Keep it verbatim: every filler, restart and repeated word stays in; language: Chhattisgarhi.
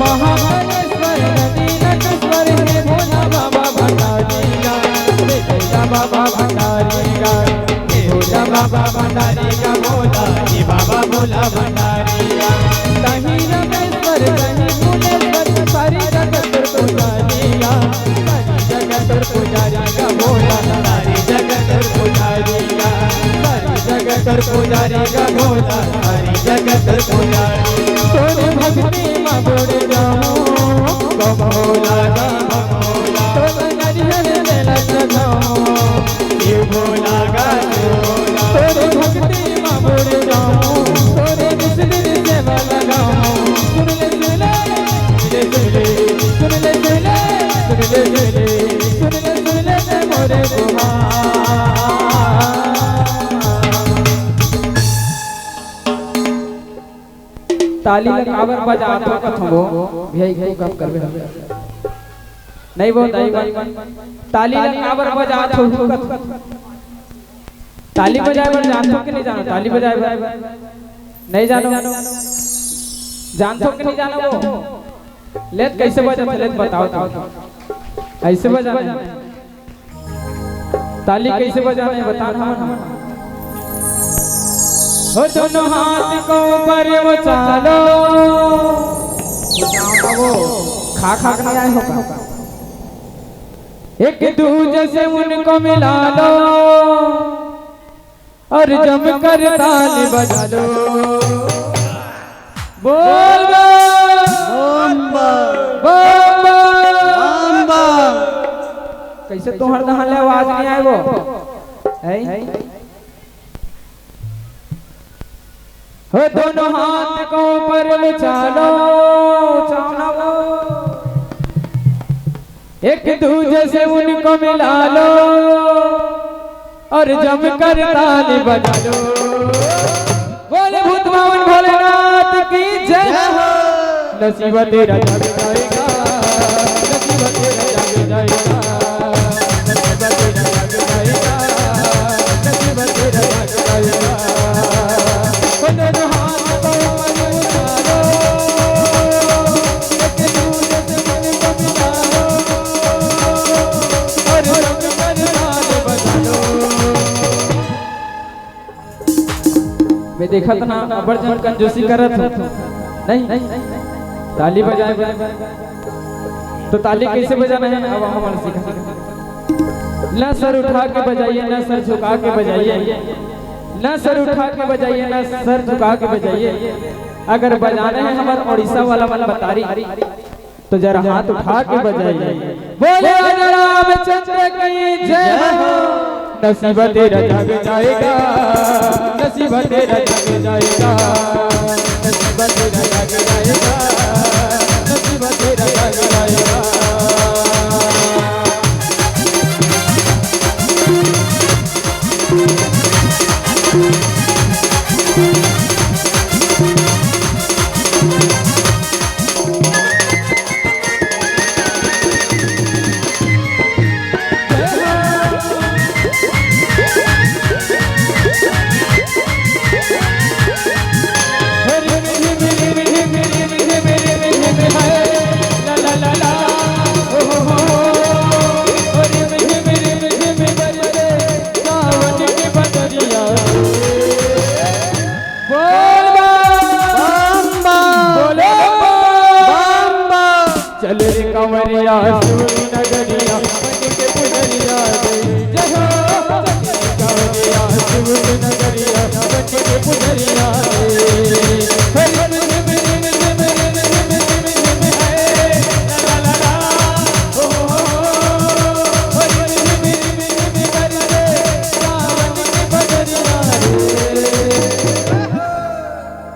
महाकालेश्वर, नीलकंठेश्वर, हे भोला बाबा भंडारी का, हे भोला बाबा भंडारी का, हे भोला बाबा भंडारी का भोला, हे बाबा भोला भंडारी का। कहीं रमेश्वर, कहीं फूलेश्वर, सारी जगत तोर पुजारी का, सारी जगत तोर पुजारी का भोला, सारी जगत तोर पुजारी का, सारी जगत तोर पुजारी का भोला, सारी जगत तोर पुजारी। तोर भक्ति मा बुड़ जाऊं, बम भोला का बम भोला। तोर नरिहर में लटकाऊं, शिव भोला का शिव भोला। तोर भक्ति मा बुड़ जाऊं, तोर बिस्मिल सेवा लगाऊं। सुन ले, सुन ले, सुन ले, सुन ले, सुन ले, सुन ले, सुन ले, सुन ले, सुन ले, सुन ले, सुन ले, सुन ले मोरे गुहार। ताली ला काबर बजात हो कथो वो? भैया, एक ठो गप करबे हम। नहीं वो दाई बन। ताली ला काबर बजात हो कथो? ताली बजाए बर जानथो कि नहीं जानो? ताली बजाए बर नहीं जानो? जानथो कि नहीं जानो वो? ले त कइसे बजाथे, ले त बताओ तो। अइसे बजाना हे। ताली कइसे बजाना हे, बताना हे। हो दोनों हाथ को ऊपर उछालो। वो खा खा के नहीं आए हो का? एक दूजे से उनको मिला लो। और जमकर ताली बजा लो। बोल bomb. Bomb bomb. Bomb bomb. Bomb bomb. कइसे तोहर डहर ले आवाज नइ आय वो? हैं? हो दोनों हाथ को ऊपर उछालो, उछालो। एक दूजे से उनको मिला लो और जमकर ताली बजा लो। बोले भूत बावन भोलेनाथ की जय। जय हो। नसीब तेरा जग जाएगा, नसीब तेरा जग जाएगा, नसीब तेरा जग जाएगा, नसीब तेरा जग जाएगा। ओ दोनों हाथ को ऊपर उठा लो, एक दूजे से मन को मिला लो, और जमकर ताली बजा लो। मैं देखत ना, अब्बड़ झन कंजूसी करत हे। नहीं, ताली बजाए बर। तो ताली कइसे बजाना हे, अब हमन सीखा। ना सर उठा के बजाइए, ना सर झुका के बजाइए, ना सर उठा के बजाइए, ना सर झुका के बजाइए। अगर बजाना हे हमर उड़ीसा वाला मन बतारी, तो जरा हाथ उठा के बजाइए। बोले राजा रामचंद्र की जय हो। नसीब तेरा जग जाएगा, नसीब तेरा जग जाएगा, नसीब तेरा जग जाएगा, नसीब तेरा जग जाएगा। बोल बम। Bomb bomb. बोलो बम बम। चल रे कंवरिया शिव